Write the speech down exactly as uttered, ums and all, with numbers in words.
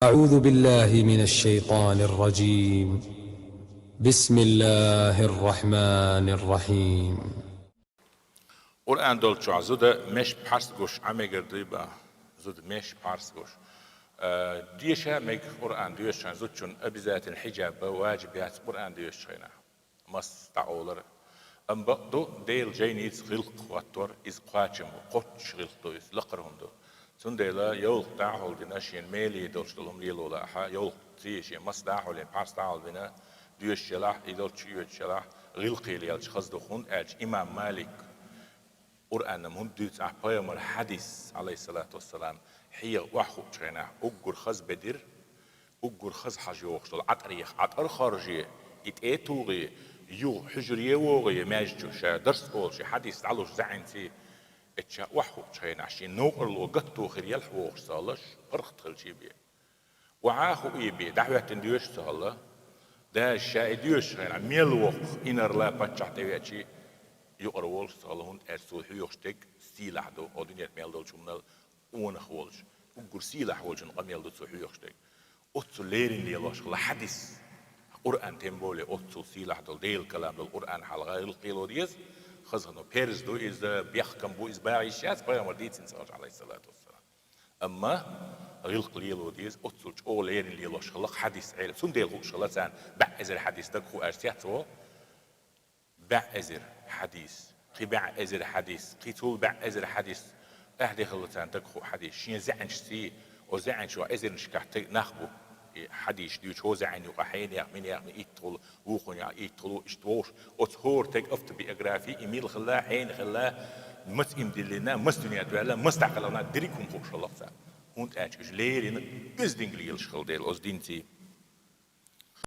أعوذ بالله من الشيطان الرجيم. بسم الله الرحمن الرحيم. Къуръан долчохь зуда меш пхьарс гуш Ӏамегар дуй ба? Зуда меш пхьарс гуш. Э, деша мег Къуръан доьшучхьан зудчун обязательно хьиджаб ба, ваджиб яц Къуръан доьшучхьан хенахь. Мас дӀаолар. Амма бакъ ду, Делан жайница гӀиллакх хӀоттор, иза кхачам бу, кхоччуш гӀиллакх ду иза, лакхара хӀума ду. Цундела йовлакх дӀахьулдина, шен меле долуш долу хӀума лело лаахь, йовлакх ца еш, шен мас дӀахьулдина, пхьарс дӀахьулдина, доьшуш елахь, и долчу оьцуш елахь, гӀиллакхе лелаш хаза ду, хӀунда аьлча имам Малик Къуръанна хӀунда дуьйцу ахь пайхамар хьадис, Ӏалайхиссалату вассалам, хьеха охьахуучу хенахь, уггар хаза бедира, уггар хаза хьажа йогӀуш долу Ӏатар еха, Ӏатар хоржий, и тӀе а тухий, юха хьуьжаре а вогӀий, маьждиг чу ша дарс олуш, и хьадис дӀалуш заьӀинций, эццахь охьахуучу хенахь, шен новкъарло гатто хир елахь вогӀуш ца хилча, паргӀат хилчий бен. Охьа а хуий бен, дӀахӀоьттина доьшуш ца хилла. Даже ша и доьшучу хенахь, мел воккха инарла паччахь тӀевеачий, юкъара волуш ца хилла, хӀунда аьлча цо хьоьхуш дерг сийлахь ду, оцу дуьненахь мел долчу хӀуманал къонах волчу, уггар сийлахь волчун къамел ду цо хьоьхуш дерг. Оццул леррина лелош хилла хьадис. Къуръан тем более оццул сийлахь долу, Делан калам долу Къуръан хьалха гӀиллакх лело деза. Хазахано парз ду иза, бехкам бу иза, баха йиш яц, пайхамар дийцина ца хилча, Ӏалайхиссалату вассалам. Амма гӀиллакх лело деза, оццул чӀогӀа леррина лелош хилла хьадис Ӏела. Цундела хууш хилла царна бӀе эзар хьадис дагахь хууш цецваьлла. БӀе эзар хьадис, кхин бӀе эзар хьадис, кхин цул бӀе эзар хьадис. Ахь де хилла царна дагахь хуу хьадис. Шен заьӀанашций, оцу заьӀанаш чохь эзарнашкахь тайпа нах бу. И хьадисаш дуьйцу, хӀокху заьӀанна юкъахь хьенех, минех, итт хуьлу, вукхунех итт хуьлу, иштта вовшах. Оцу хӀора стеган автобиографи, и мила хилла, хьенех хилла, маца иман диллина, маца дуьнен тӀе ваьлла, маца дӀакхелхина, дерриг хӀума хууш хилла царна. ХӀунда аьлча уьш леррина оьздангалла лелаш хилла дела оцу динций.